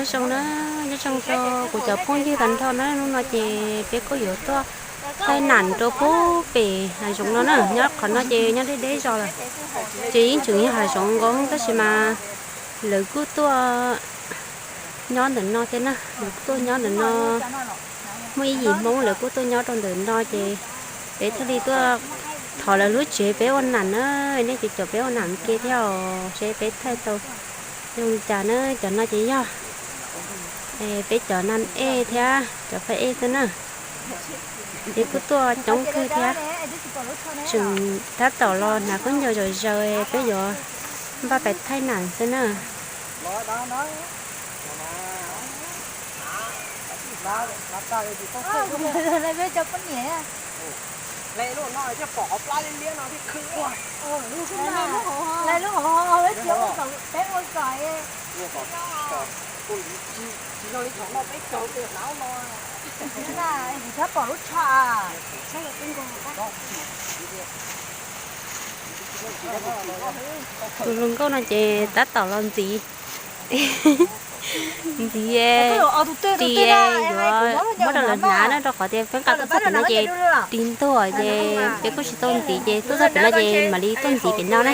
Zoo na, nyob zoo rau kuv cov phooj ywg tag nrho na, hnub no ces peb kuj yuav tuaj thaij nam rau pub pem hav zoov no na, nyob qhov no ces nyob deb deb zos lawm, ces yeej tseem yog hav zoov nkoos tab sis mas lawv kuj tuaj nyob ntawm no thiab na, lawv kuj tuaj nyob ntawm no, muaj ib yim Hmoob lawv kuj tuaj nyob rau ntawm no ces peb thiaj li tuaj thov lawv lub tsev peb ua nam na, nej ces caum peb ua nam ke thiab os, seb peb thaij tau zoo li cas na, cov no ces yog peb cov nam ej thiab cov phab ej xwb na, ces kuj tuaj coob kawg thiab, tseem tab tom los hnav khaub ncaws zom zaws, peb yuav npaj pais thaij nam xwb na. Tus hluas nkauj no ces tab tom los ntxiv, ntxiv ris yuav muab rau lawv hnav na, rau qhov tias peb nqa tuaj txog pem no ces ris ntuag ces peb kuj tsis tau ntxiv ces tuaj txog pem no ces mam li tuaj ntxiv pem no na.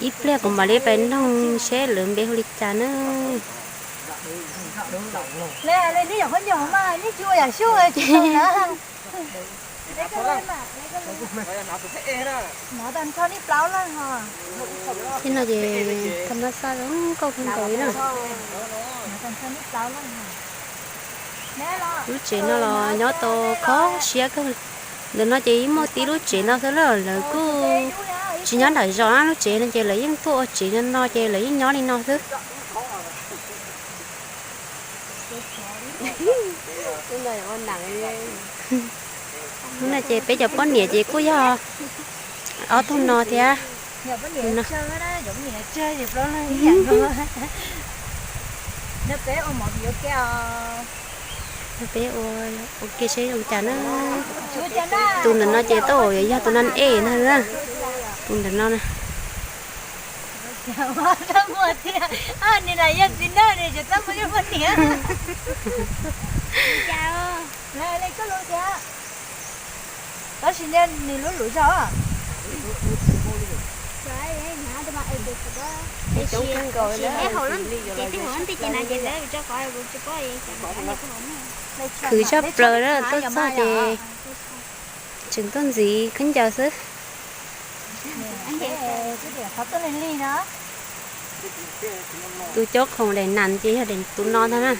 Ib pliag kuv mam li pais noog seb lawv npe hu li cas na. Thiab no ces tham mas xaj zoo nkauj kawg nkaus li na. Lub tsev no los nyob tau kho siab kawg. Ntawm no ces yeej muaj tib lub tsev no xwb na, lawv kuj tsis nyob nram zos na, lub tsev no ces lawv yeej tuaj ua tsev no no ces lawv yeej nyob li no xwb. Hnub no ces peb cov poj niam ces kuj yog ob tug no thiab. Peb ua ua ke seb zoo cas na. Tus ntawm no ces tau yuav yog tus nan ej ntag na. Tus ntawm no na. Tab sis nws lub lub zog. Khwv zog plaws na, tuaj txog ces tseem tuaj ntxiv khaub ncaws xwb. Tus coj khoom daim nam ces yog daim tus no ntag na.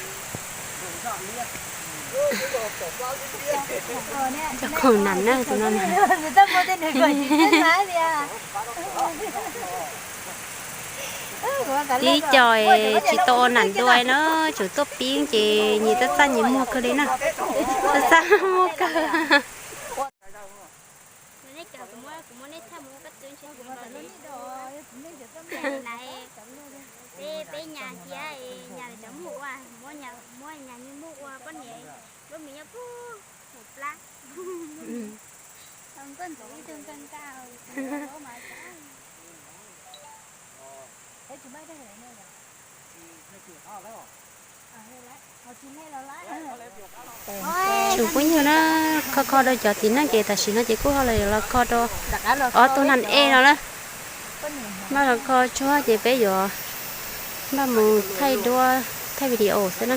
Coj khoom nam na tus no na. Tib co tsis tau ua nam dua na, tseem tuaj pib ces nyias txaj txaj nyias muag kawg li na. Txaj txaj muag kawg. Peb nyas thiab, nyas cov muag ua, muab nyas muag ua poj niam, lub mis nyob puag hauv plab. Tsoom phooj ywg na, kho kho rau cov tiv neej ces tam sim no ces kuj ho los yuav los kho rau ob tug nan ej no na. Npaj los kho tsuag ces peb yuav npaj mus thaij duab thaij video xwb na.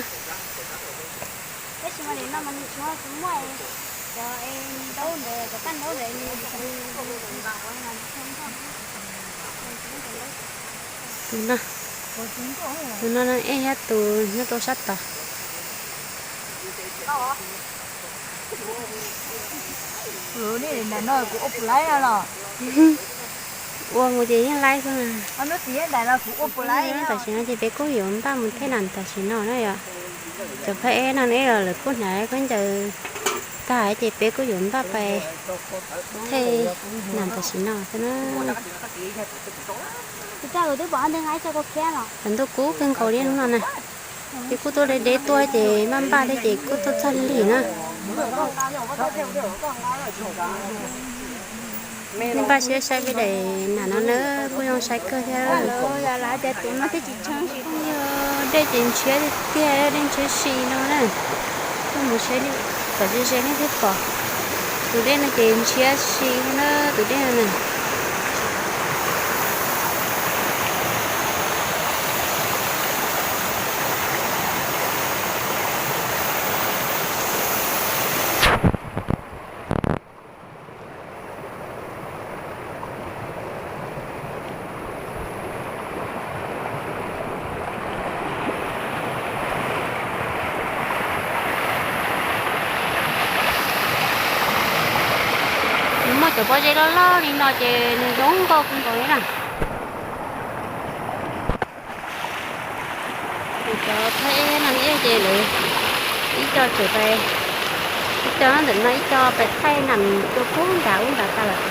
Tus no, tus no ej thiab tus nyob rau sab tod. Ua mus ces yeej laib xwb. Tam sim no ces peb kuj yuav npaj mus thaij nam tam sim no na yom. Cov phab ej no ne los lawv kuj hnav khaub ncaws tag ces peb kuj yuav npaj pais thaij nam tam sim no xwb na. Cov ntuj kub kawg nkaus li hnub no na. Ces kuj tuaj deb deb tuaj ces npaj npaj thiab ces kuj tuaj txog lig na. Nej npaj siab saib peb daim nam no na, kuj zoo saib kawg thiab. Yog dej ces ntshiab tiag tiag, dej ntshiab si no na. Kuj mus saib kom ze ze nej thiaj pom. Tus dej no ces ntshiab si na, tus dej no na. Nws muaj cov pob zeb loj loj li no ces nws zoo nkauj kawg nkaus li na. Cov thaij no ces lawv ib co tseem pais, ib co ntawm no ib co pais thaij nam rau pub nram ub nram tas lawm.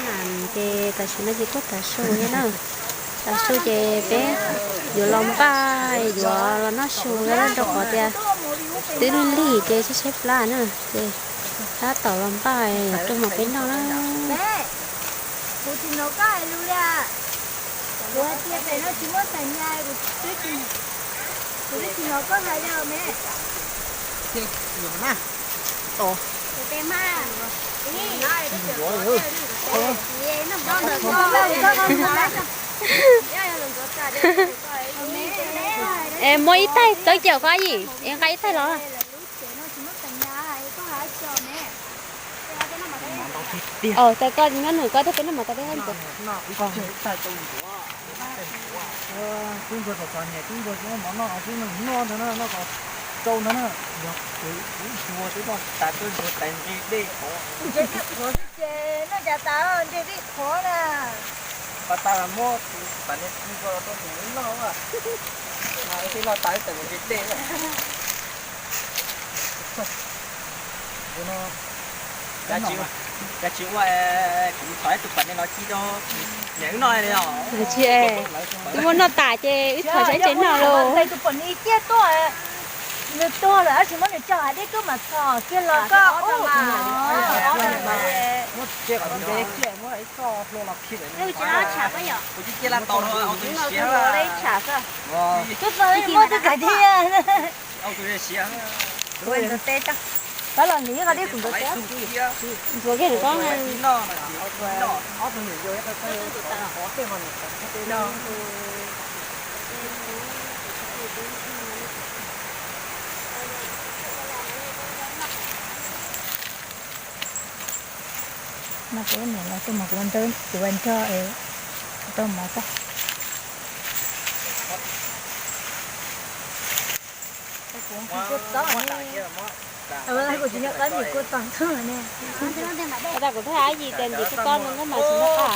Nam ces tam sim no ces kuj tav su thiab na. Tav su ces peb yuav los npaj yuav los noj su rau qhov tias twb lig lig ces tshaib tshaib plab na, ces tab tom los npaj rau hmo peb noj na. Es muab ib taig tawb cia koj yim, es nqa ib taig los. Tais koj nyob nws koj thiaj peb noj mov tas peb hab ntxuav. Tub ntsuag txom txom nyem, tub ntsuag tsis muaj mov noj, tub ntsuag noj ntag na, noj kom tsau ntag na. Yog kuv, kuv ntsuag twb noj tsis tas, tub ntsuag tais nqi dej qhov. Ntshe dej qhuav xwb ces noj cas tas, ntshe dej qhuav na. Pas tas muab tus pas niag tub ntsuag los rau tus noj, mas ib tug noj tas ib tug mus nqi dej na. Cas tsis ua, kuv thov ib tug pas niag no ci rau niam wb noj li os. Tsis, twb muab noj tas ces wb thov saib tsev noj los. Tus pom ni kiag tuaj, nws tuag lawm tab sis muab nws tso hav dej tuaj mas txhos kiag los koj ub. Kuv cia laj tau rau tus siav. Twb txog muab twb kais thiab. Pab los nws qhov dej kuv ntxuav thiab. Ntxuav kiag nws koj. No peb niam los tuaj mus kuv ua nrog es tau mov tag. Kuv tsis nyob qab nim kua tog tuaj ne. Kuv thaij ab yis tias ntim kua tog no mas tsis nyob qab.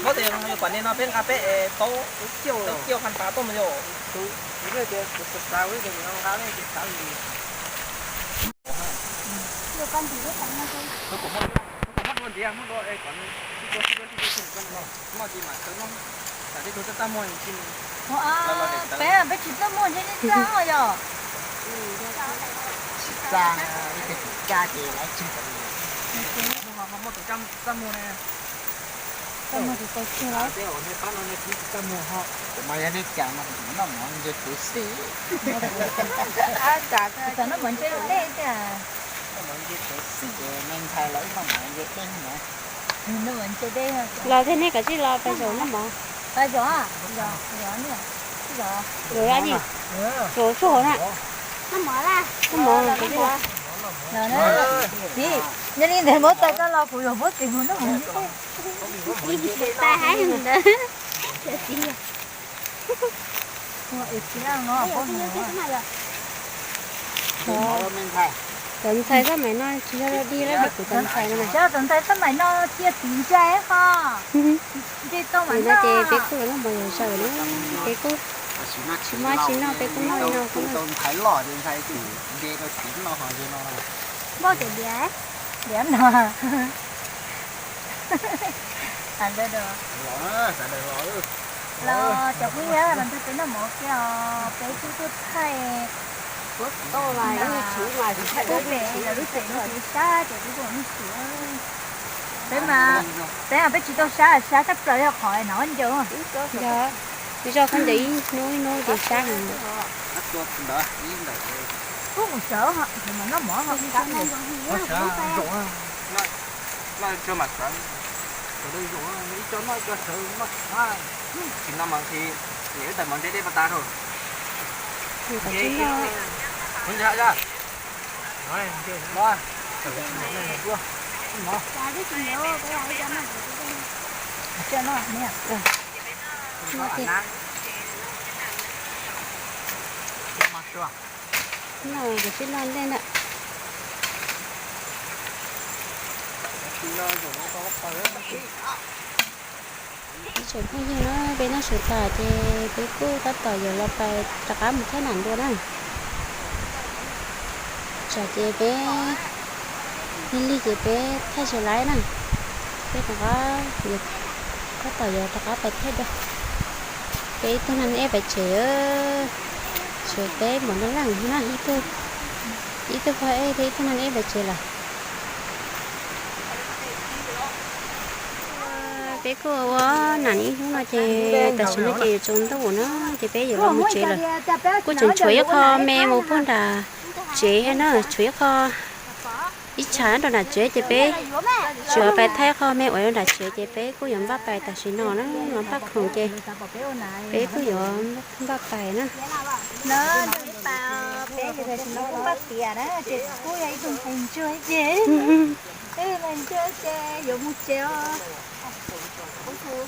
Muab tes yog pam ne no peb nqa peb es tau ciaj qha ntav tuaj mus yom. Peb, peb tsis txaj muag ntshe nej txaj yom. Tsis txaj, ib tug tsis txaj ces lawv tseg tau li. Txaj muag tus tau tseg lawm. Peb ua nej pab no nej twb tsis txaj muag ho. Kuv mas yog nej cas mas kuv noj mov ntse kuv xwb. Kuv xav noj mov ntse dej tiag. Noj mov ntse kuv xwb ces me ntxhais los wb noj mov ntse dej no. Los thiab nej kav tsij los pais zaum noj mov. Pais zaum, zaum, zaum, zaum, zaum tsuag hauv na. Noj mov, noj mov. Txiv, yog li ntawd muab tais koj los kuv yuav muab txiv mus noj mov ntse dej. Tais haib ntawd. Cov ntxhais xab maim no tsis yog dog dig lawm, kuv cov ntxhais no mas. Cov ntxhais xab maim no cia txiv ntshai ho. Ntshe tau mas no ces peb kuj los noj mov zaum zaum na, peb kuj tsis muaj dab tsi noj, peb kuj noj li no kuj. Npauj cov diav, diav no. Los cov phooj ywg, los nrog peb noj mov kiag os, peb kuj tuaj thaij. Peb lawv lub tsev no ces sab ces peb kuj mus noj su. Peb mas, peb mas peb tsis tau sab, sab tshaj plaws yog qhov no ncaus. Yog, zoj khaub ncaws ib hnub ib hnub ces sab heev. Kuj mus sawv, noj mov. Tsis no mas tsis no mas niam wb tawm mov ntev deb pas tas rau. No, kuv sib noj ntej na. Ib tsoom phooj ywg na, peb noj su tas ces peb kuj tab tom yuav los pais rov qab mus thaij nam dua na. Tsam ces peb lig lig ces peb thaij tsis laib na. Peb rov qab, tab tom yuav rov qab pais thaij dua. Peb ib tug nab eb pais tsev, tshuav peb npaum no leej na, ib tug pog eb thiab ib tug nab eb pais tsev lawm. Peb kuj ua nam ib hnub no ces tam sim no ces yuav tsaus ntuj na, ces peb yuav los mus tsev lawm. Kuj tseem tshuav ib qho me mus puag nram tsev na, tshuav ib qho ib tshav rau nram tsev ces peb tsuas pais thaij qho me uas rau nram tsev ces peb kuj yuav npaj pais tam sim no na, los npaj khoom ces peb kuj yuav npaj pais na. Peb kuj yog ib tug nqhis ntsuag ces, nqhis ntsuag ces yuav mus tsev os. Npaj khoom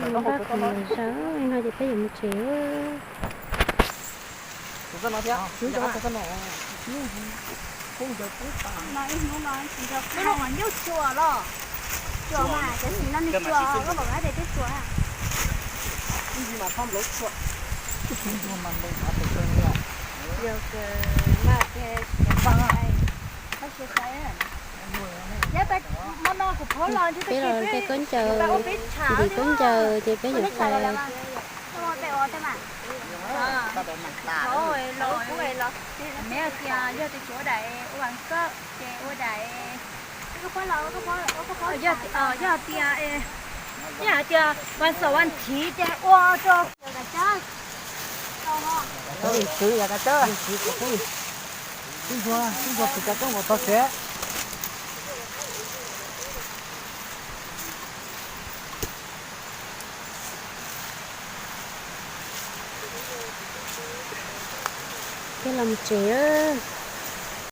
sawv no ces peb yuav mus tsev. Peb los nce khaub ncaws, nce khaub ncaws ces peb yuav pais. Yog tias, yog tias vas xaum vas thiv ces ua rau. Peb los mus tsev.